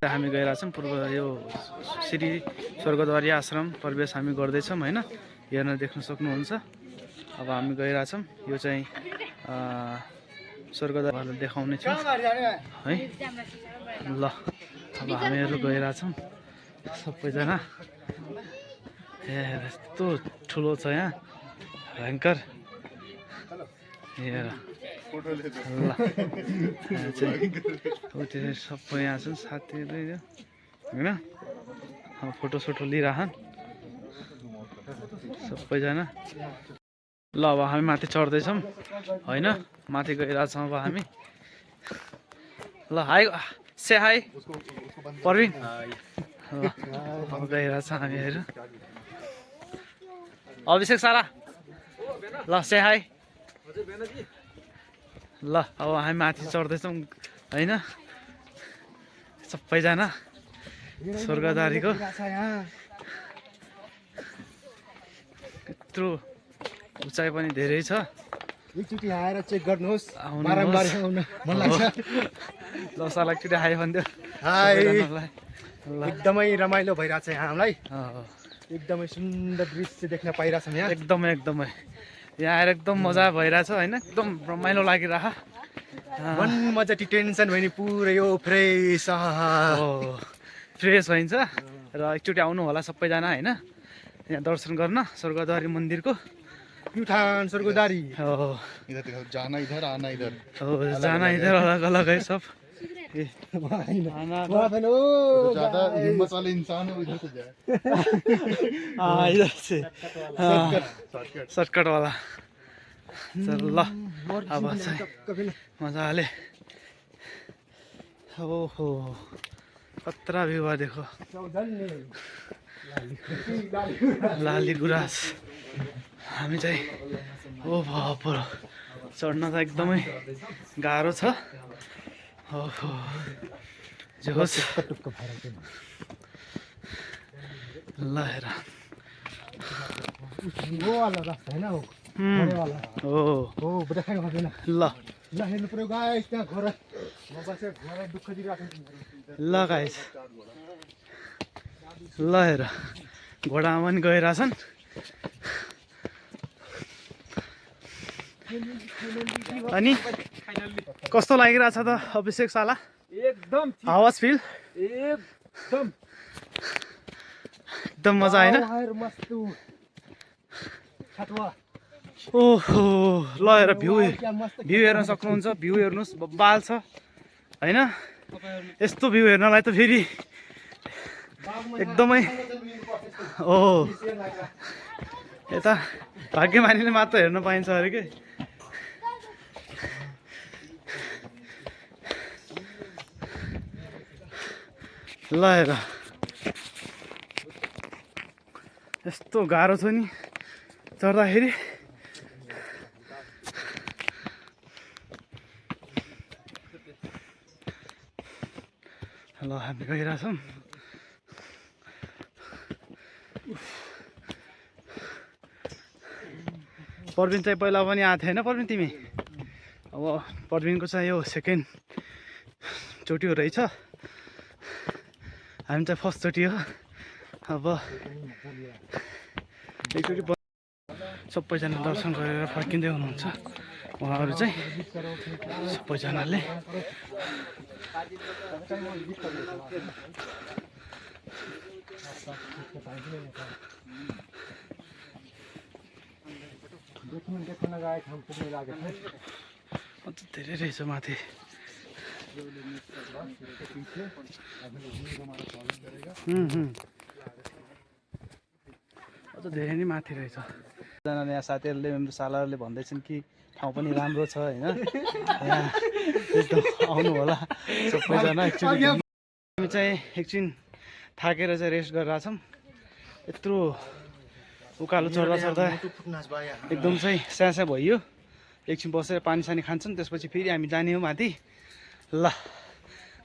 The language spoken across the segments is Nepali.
हामी गइरहेछौँ पूर्व यो श्री स्वर्गद्वारी आश्रम प्रवेश हामी गर्दैछौँ हैन। हेर्न देख्न सक्नुहुन्छ। अब हामी गइरहेछौँ। यो चाहिँ स्वर्गद्वारलाई देखाउने छु है। ल अब हामीहरू गइरहेछौँ सबैजना। यस्तो ठुलो छ यहाँ भयङ्कर। हेर ल चाहिँ सबै यहाँ छन् साथीहरू होइन। अब फोटोसोटो लिइरहन् सबैजना। ल अब हामी माथि चढ्दैछौँ होइन। माथि गइरहेछौँ अब हामी। ल हाई से हाई परविन। ल अब गइरहेछ हामीहरू। अभिषेक साला ल से हाई। ल अब हामी माथि चढ्दैछौँ होइन सबैजना। स्वर्गद्वारीको यत्रो उचाइ पनि धेरै छ। एकचोटि आएर चेक गर्नुहोस्। ल साला एकचोटि हाई भनिदियो। एकदमै रमाइलो भइरहेछ यहाँ हामीलाई। एकदमै सुन्दर दृश्य देख्न पाइरहेछौँ यहाँ। एकदमै एकदमै यहाँ आएर एकदम मजा भइरहेछ होइन। एकदम रमाइलो लागिरह। मन मजाटी टेन्सन भयो नि पुरै यो फ्रेस फ्रेस भइन्छ। र एकचोटि आउनु होला सबैजना होइन यहाँ दर्शन गर्न स्वर्गद्वारी मन्दिरको। प्युठान स्वर्गद्वारी जाना इधर आना इधर। जाना इधर अलग अलग है सब। ज्यादा हिम्मत वाले इंसान है इधर से जाए। इधर से सर्टकट वाला। चल ल अब चाहिँ मजाले। ओहो कत्रा भ्यू भयो देखो। लाली गुराँस। हामी चाहिँ ओ पर चढ्न त एकदमै गाह्रो छ। ओहो जे होस् ल हेर। ल हेर्नु पर्यो गाइस त्यहाँ घोडा बसेर घोडा दुःख दिइरहेको ल गाइस ल हेर घोडामा पनि गइरहेछन्। अनि कस्तो लागिरहेछ त अभिषेक साला? एकदम हावास फिल एकदम मजा होइन। ओहो ल हेर भ्यू हेर्न सक्नुहुन्छ। भ्यू हेर्नुहोस् बब्बाल छ होइन। यस्तो भ्यू हेर्नलाई त फेरि एकदमै यता भाग्यमानीले मात्र हेर्न पाइन्छ अरे के। ल हेर यस्तो गाह्रो छ नि चढ्दाखेरि। ल हामी गइरहेछौँ। परविन चाहिँ पहिला पनि आएको थिएन परविन तिमी? अब परविनको चाहिँ यो सेकेन्ड चोटि हो रहेछ। हामी चाहिँ फर्स्ट चोटि हो। अब एकचोटि सबैजना दर्शन गरेर फर्किँदै हुनुहुन्छ उहाँहरू चाहिँ सबैजनाले। धेरै रहेछ माथि। अझ धेरै नै माथि रहेछ। यहाँ साथीहरूले मेरो सालाहरूले भन्दैछन् कि ठाउँ पनि राम्रो छ होइन। यहाँ एकदम आउनु होला सबैजना। एक्चुअली हामी चाहिँ एकछिन थाकेर चाहिँ रेस्ट गरिरहेछौँ। यत्रो उकालो चढ्दा एकदम चाहिँ स्यास्या भइयो। एकछिन बसेर पानी सानी खान्छौँ त्यसपछि फेरि हामी जाने हो माथि। ल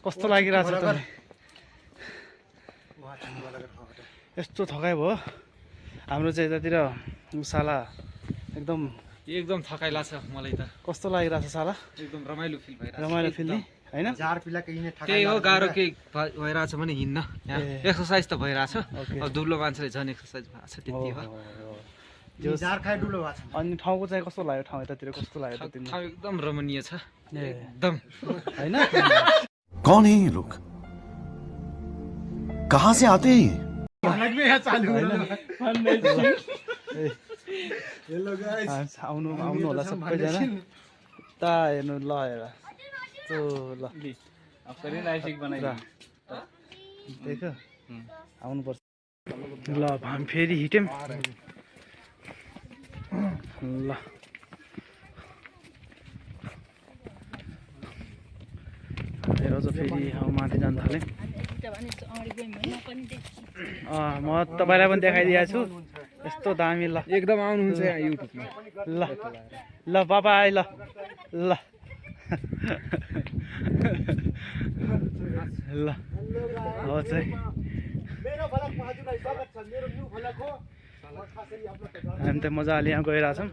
कस्तो लागिरहेछ त? यस्तो थकाइ भयो हाम्रो चाहिँ यतातिर। साला एकदम थकाइ लाग्छ मलाई त। कस्तो लागिरहेछ साला? एकदम रमाइलो फिल भइरहेछ। रमाइलो फिल नि होइन झार पिलाको यिनै ठगाइ त्यही हो लगाएर गाह्रो के भइरहेछ भने हिँड्न यहाँ ए। एक्सर्साइज त भइरहेछ ओके। अब दुब्लो मान्छेले झन् एक्सर्साइज भएको छ त्यति हो यो झार खाए डुलो भएको छ अनि ठाउँको चाहिँ कस्तो लाग्यो ठाउँ यतातिर कस्तो लाग्यो त तिमीलाई ठाउँ एकदम रमणीय छ ए एकदम होइन कौन है ये लोग कहां से आते हैं ये लगभग यहाँ चालु हेलो गाइस आउनु आउनु होला सबैजना ता हेर्नु ल हेर त्यो ल देख आउनुपर्छ ल हामी फेरि हिँड्यौँ ल हेर अझ फेरि अब माथि जान थालेँ म तपाईँलाई पनि देखाइदिएको छु यस्तो दामी ल एकदम आउनुहुन्छ यहाँ युट्युबमा ल ल बाबा आइ ल ल ल अब चाहिँ मेरो भलकमा हजुरलाई स्वागत छ मेरो न्यू भलक हो म खासरी आफ्नो हामी त मजाले यहाँ गइरहेछौँ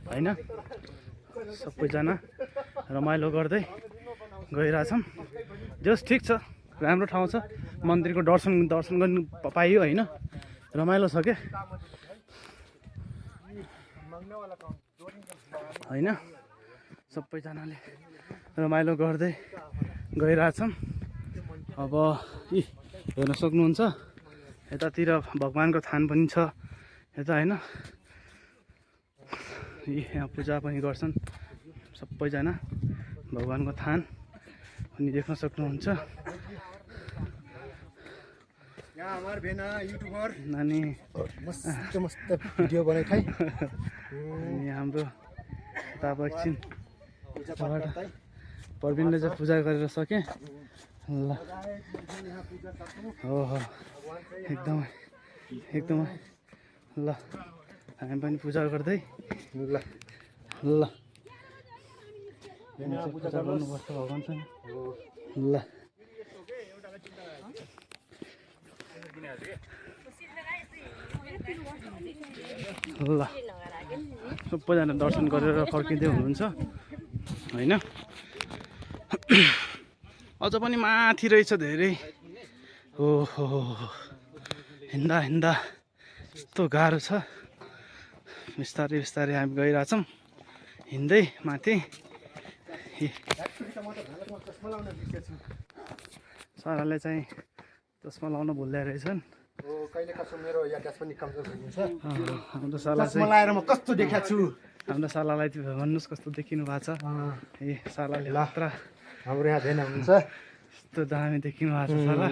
होइन सबैजना रमाइलो गर्दै गइरहेछौँ जस ठिक छ राम्रो ठाउँ छ मन्दिरको दर्शन गर्नु पाइयो होइन रमाइलो छ क्या होइन सबैजनाले रमाइलो गर्दै गइरहेछौँ अब यी हेर्न सक्नुहुन्छ यतातिर भगवान्को थान पनि छ यता होइन यी यहाँ पूजा पनि गर्छन् सबैजना भगवान्को थान पनि देख्न सक्नुहुन्छ यहाँ हाम्रो भेना युट्युबर नानी मस्त मस्त भिडियो बनाइ अनि हाम्रो यता अब एकछिन प्रवीणले चाहिँ पूजा गरेर सकेँ ल हो हो एकदमै एकदमै ल हामी पनि पूजा गर्दै ल ल पूजा गर्नुपर्छ भगवान्सँग ल ल सबैजना दर्शन गरेर फर्किँदै हुनुहुन्छ होइन अझ पनि माथि रहेछ धेरै हो हिँड्दा हिँड्दा यस्तो गाह्रो छ बिस्तारै बिस्तारै हामी गइरहेछौँ हिँड्दै माथि साराले चाहिँ चस्मा लाउन भुल्दै रहेछन् कहिले कसो मेरो याद पनि कमजोर हुन्छ हाम्रो साला चस्मा चाहिँ लाएर म कस्तो देखाएको छु हाम्रो सालालाई चाहिँ भन्नुहोस् कस्तो देखिनु भएको छ ए सालाले मात्र हाम्रो यहाँ भेना हुनुहुन्छ यस्तो दामी देखिनु भएको छ साला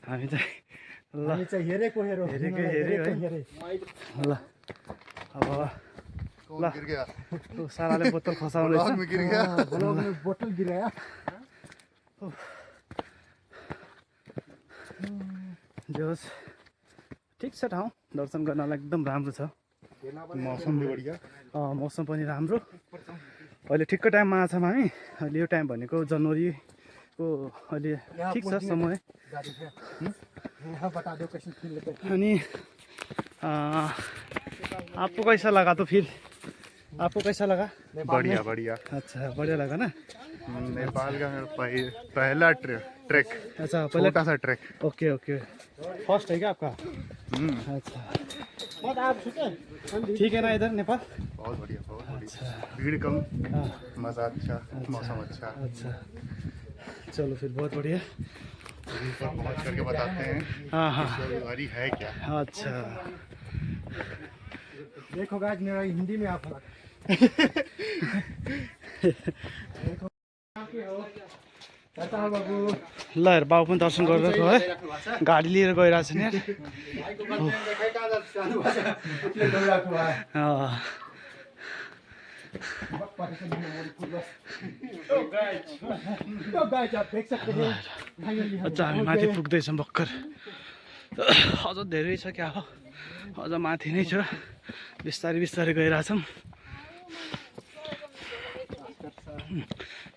हामी चाहिँ ल हामी चाहिँ हेरेको हेऱ्यो हेरेको है ल अब कौन गिर गया त्यो सालाले बोतल खसाउँदैछ ब्लॉग में गिर गया ब्लॉग में बोतल गिराया जोस् ठिक छ ठाउँ दर्शन गर्नलाई एकदम राम्रो छ मौसम भी बढ़िया मौसम पनि राम्रो अहिले ठिक्क टाइममा आएको छौँ हामी अहिले यो टाइम भनेको जनवरीको अहिले ठिक छ समय यहाँ बता दो कैसे फील होता है अनि आपको कैसा लगा तो फिर आपको कैसा लगा बढ़िया बढ़िया अच्छा बढ़िया लगा ना नेपाल का मेरा पहला ट्रैक अच्छा पहले छोटा सा ट्रैक ओके ओके फर्स्ट है क्या आपका अच्छा ठीक है ना इधर नेपाल बहुत बढ़िया भीड़ कम हाँ, मजा अच्छा मौसम अच्छा अच्छा चलो फिर बहुत बढ़िया ऊपर पहुंच करके बताते हैं हाँ हाँ सवारी है क्या अच्छा देखो गाइस मेरा हिंदी में आप बाबू ल हेर बाउ पनि दर्शन गरेर गयो है गाडी लिएर गइरहेको छ नि यार अँ, तो गाइस आप देख सकते हैं अझ हामी माथि पुग्दैछौँ भर्खर अझ धेरै छ क्या हो अझ माथि नै छ बिस्तारै बिस्तारै गइरहेछौँ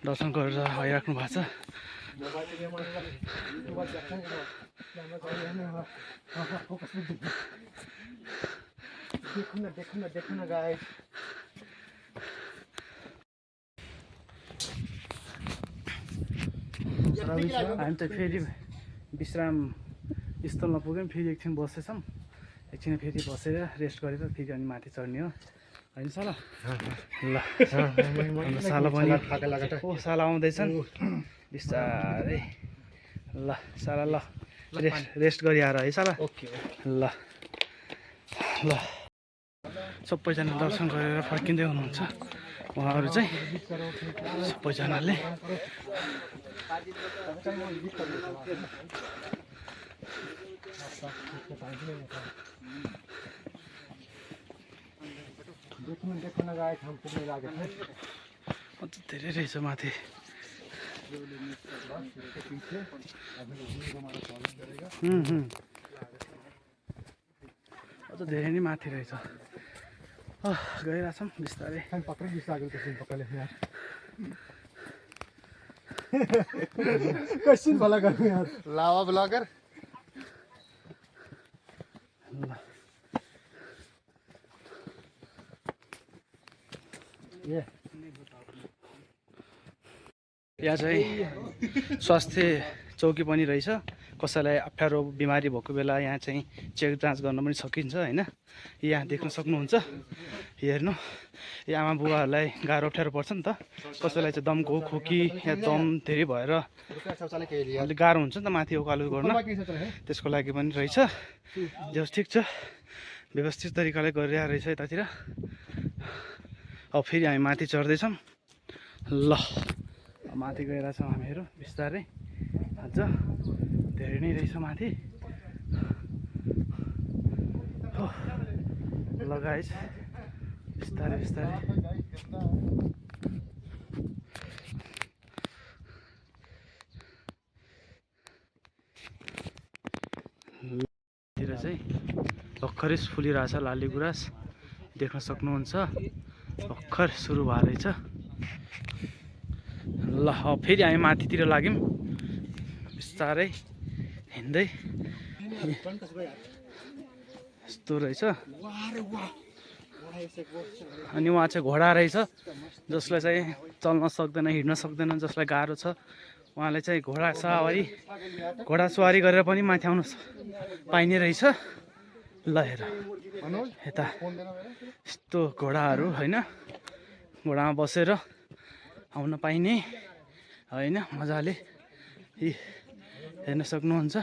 दर्शन गरेर आइराख्नु भएको छ देखो ना गाइस हामी चाहिँ फेरि विश्राम स्थलमा पुग्यौँ, फेरि एकछिन बसेछौँ, एकछिन फेरि बसेर रेस्ट गरेर फेरि अनि माथि चढ्ने हो होइन साला? ल हाम्रो साला पनि ओ साला आउँदैछन् बिस्तारै। ल साला ल रेस्ट गरिआएर है साला? ओके ल ल सबैजना दर्शन गरेर फर्किँदै हुनुहुन्छ उहाँहरू चाहिँ सबैजनाले। अझ धेरै रहेछ माथि। अझ धेरै नै माथि रहेछ। गइरहेछौँ बिस्तारै। कैसिन भला गर्नु यार लावा ब्लॉगर यहाँ चाहिँ स्वास्थ्य चौकी पनि रहेछ। कसैलाई अप्ठ्यारो बिमारी भएको बेला यहाँ चाहिँ चेक जाँच गर्न पनि सकिन्छ होइन। यहाँ देख्न सक्नुहुन्छ, हेर्नु यो आमा बुवाहरूलाई गाह्रो अप्ठ्यारो पर्छ नि त। कसैलाई चाहिँ दमको खोकी या दम धेरै भएर अलिक गाह्रो हुन्छ नि त माथि उकालो गर्न, त्यसको लागि पनि रहेछ। जो ठिक छ, व्यवस्थित तरिकाले गरिरहेको रहेछ यतातिर। अब फेरि हामी माथि चढ्दैछौँ। ल माथि गइरहेछौँ हामीहरू बिस्तारै। अझ धेरै नै रहेछ माथि। ल गाइस बिस्तारै बिस्तारै। तिर चाहिँ भर्खरै फुलिरहेछ लाली गुराँस देख्न सक्नुहुन्छ। भर्खर सुरु भएको रहेछ। ल अब फेरि हामी माथितिर लाग्यौँ बिस्तारै हिँड्दै। यस्तो रहेछ। अनि उहाँ चाहिँ घोडा रहेछ, जसलाई चाहिँ चल्न सक्दैन, हिँड्न सक्दैन, जसलाई गाह्रो छ उहाँले चाहिँ घोडा सवारी गरेर पनि माथि आउनु पाइने रहेछ। ल हेर यता यस्तो घोडाहरू होइन, घोडामा बसेर आउन पाइने होइन मजाले। हेर्न सक्नुहुन्छ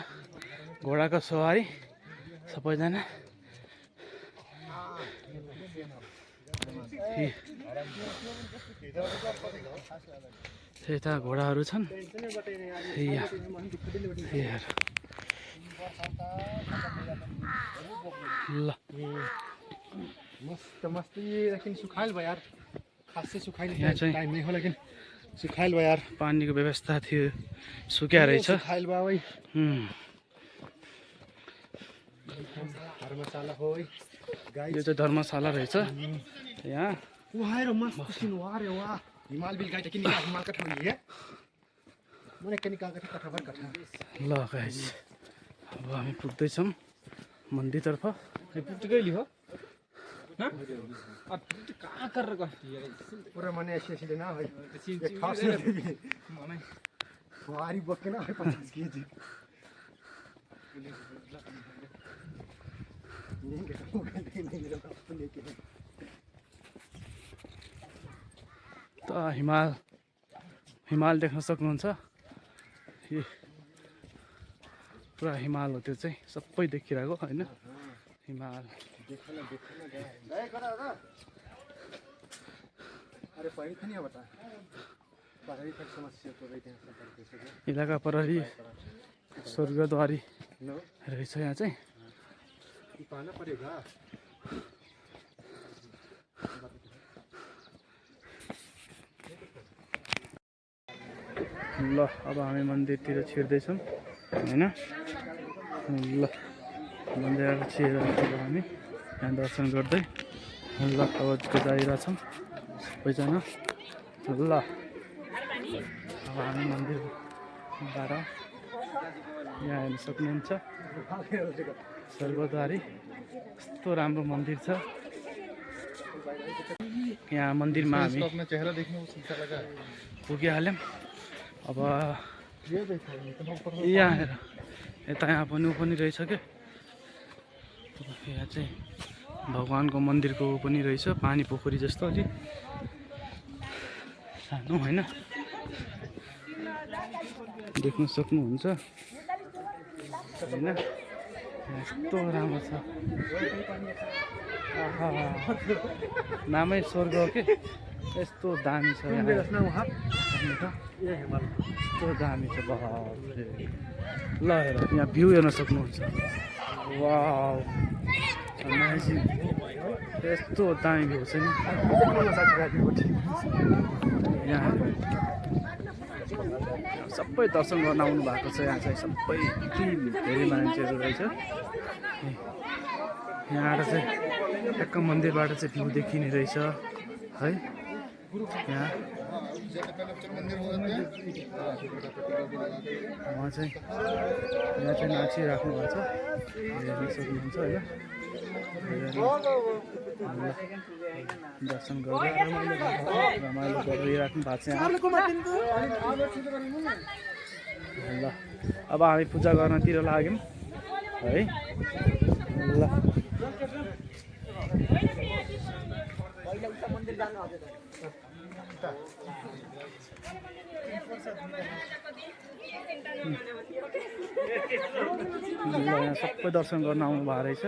घोडाको सवारी सबैजना। यता घोडाहरू छन्। ल मस्त मस्त ये लेकिन सुखाइल बा यार, खासै सुखाइल यहाँ चाहिँ टाइम नहीं हो लेकिन सुखाइल बा यार। पानीको व्यवस्था थियो, सुक्या रहेछ। सुखाइल बा वही धर्मशाला हो यो चाहिँ धर्मशाला रहेछ यहाँ। वहाँ रे मस्त किन वाह रे वाह। हिमाल बिल गाइट किन हिमाल कठा है मने कनि कागज कठा भर कठा। ल गाइस अब हामी पुग्दैछौँ मन्दिरतर्फ। पुग्दै गइली हो न अब कहाँ गरेर गयो पूरा मने ऐसे ना है एक खास मने वारी बक्के ना 50 केजी त हिमाल देख्न सक्नुहुन्छ। पुरा हिमाल हो त्यो चाहिँ सबै देखिरहेको होइन हिमाल। अरे पहिले त नि बता पहिले तक समस्या तो रहते हैं सरकार के इलाका प्रहरी स्वर्गद्वारी रहेछ यहाँ चाहिँ। पाना परेगा। ल अब हामी मन्दिरतिर छिर्दैछौँ होइन। ल मन्दिर छिरेर अब हामी यहाँ दर्शन गर्दै ल अब जाइरहेछौँ सबैजना। ल अब हामी मन्दिरबाट यहाँ हेर्न सक्नुहुन्छ स्वर्गद्वारी। कस्तो राम्रो मन्दिर छ यहाँ। मन्दिरमा हामी अपना चेहरा देखने को सीधा लगा है। पुगिहाल्यौँ। अब यहाँ हेर यता यहाँ पनि ऊ पनि रहेछ क्या यहाँ चाहिँ भगवान्को मन्दिरको ऊ पनि रहेछ पानी पोखरी जस्तो अलि सानो होइन देख्न सक्नुहुन्छ होइन यस्तो राम्रो छ नामै स्वर्ग हो कि यस्तो दामी छ यहाँ यस्तो दामी छ बाफरे ल हेर यहाँ भ्यू हेर्न सक्नुहुन्छ वाउ अमेजिङ यस्तो दामी भ्यू छ नि यहाँ सबै दर्शन गर्न आउनु भएको छ यहाँ चाहिँ सबै धेरै मान्छेहरू रहेछ यहाँ आएर चाहिँ ठ्याक्क मन्दिरबाट चाहिँ भ्यू देखिने रहेछ है यहाँ उहाँ चाहिँ यहाँ चाहिँ नाचिराख्नु भएको छ हेर्न सक्नुहुन्छ होइन दर्शन गरेर रमाइलो गरिराख्नु भएको छ यहाँ ल अब हामी पूजा गर्नतिर लाग्यौँ है ल यहाँ सबै दर्शन गर्न आउनु भएको रहेछ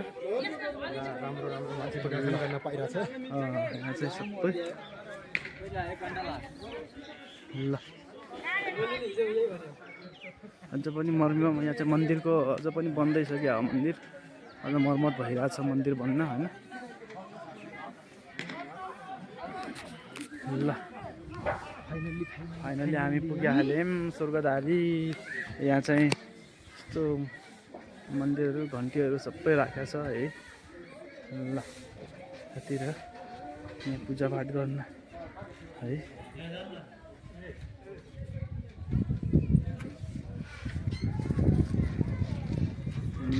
राम्रो राम्रो मान्छेको दर्शन गर्न पाइरहेछ यहाँ चाहिँ सबै ल अझ पनि मर्मिमा यहाँ चाहिँ मन्दिरको अझ पनि बन्दैछ क्या मन्दिर अझ मर्मत भइरहेछ मन्दिर बन्न होइन ल फाइनली हामी पुगिहाल्यौँ स्वर्गधारी यहाँ चाहिँ यस्तो मन्दिरहरू घन्टीहरू सबै राखेको छ है ल यतिर यहाँ पूजापाठ गर्न है ल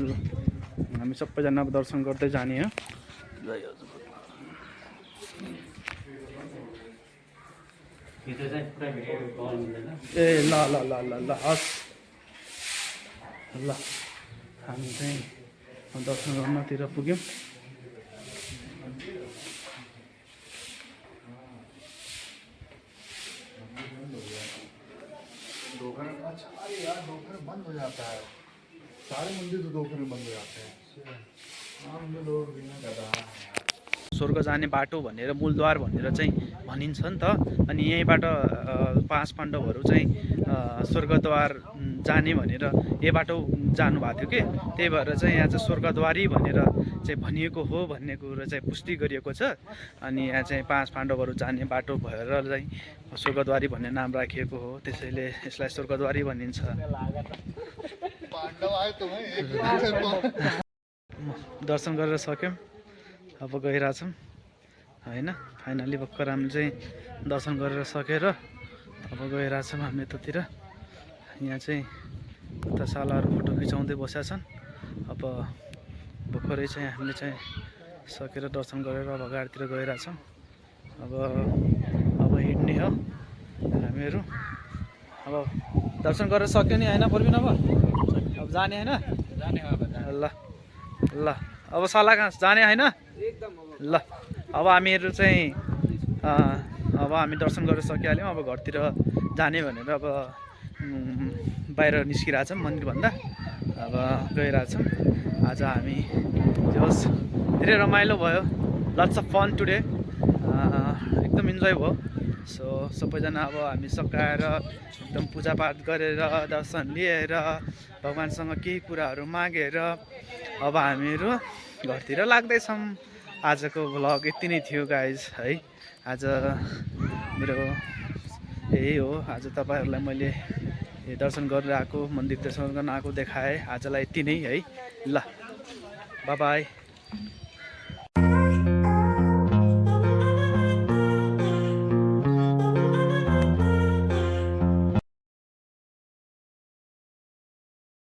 हामी सबैजना अब दर्शन गर्दै जाने हो ए ल ल ल ल ल हस् ल हामी चाहिँ दर्शन गर्नतिर पुग्यौँ दोपहर अच्छा अरे यार दोपहर बंद हो जाता है सारे मंदिर तो दोपहर में बंद हो जाते हैं हम लोग बिना ज्यादा स्वर्ग जाने बाटो भनेर मूलद्वार भनेर चाहिँ भनिन्छ नि त अनि यहीँबाट 5 पाण्डवहरू चाहिँ स्वर्गद्वार जाने भनेर यही बाटो जानुभएको थियो कि त्यही भएर चाहिँ यहाँ चाहिँ स्वर्गद्वारी भनेर चाहिँ भनिएको हो भन्ने कुरो चाहिँ पुष्टि गरिएको छ अनि यहाँ चाहिँ 5 पाण्डवहरू जाने बाटो भएर चाहिँ स्वर्गद्वारी भन्ने नाम राखिएको हो त्यसैले यसलाई स्वर्गद्वारी भनिन्छ पांडव आए तो हैं दर्शन गरेर सक्यौँ अब गइरहेछौँ होइन फाइनली भर्खर हामी चाहिँ दर्शन गरेर सकेर अब गइरहेछौँ हामी यतातिर यहाँ चाहिँ उता सालाहरू फोटो खिचाउँदै बसेका छन् अब भर्खरै चाहिँ हामीले चाहिँ सकेर दर्शन गरेर अब अगाडितिर गइरहेछौँ अब हिँड्ने हो हामीहरू अब दर्शन गरेर सक्यो नि होइन पर्विन अब जाने होइन जाने ल ल अब साला कहाँ जाने होइन ल अब हामीहरू चाहिँ अब हामी दर्शन गरेर सकिहाल्यौँ अब घरतिर जाने भनेर अब बाहिर निस्किरहेछौँ मन्दिरभन्दा अब गइरहेछौँ आज हामी होस् धेरै रमाइलो भयो लट्स अफ फन टुडे एकदम इन्जोय भयो सो सबैजना अब हामी सकाएर एकदम पूजापाठ गरेर दर्शन लिएर भगवान्सँग केही कुराहरू मागेर अब हामीहरू घरतिर लाग्दैछौँ आजको भ्लग यति नै थियो गाइज है आज मेरो यही हो आज तपाईँहरूलाई मैले दर्शन गरेर आएको मन्दिर दर्शन गर्न आएको देखाएँ आजलाई यति नै है ल बाई बाई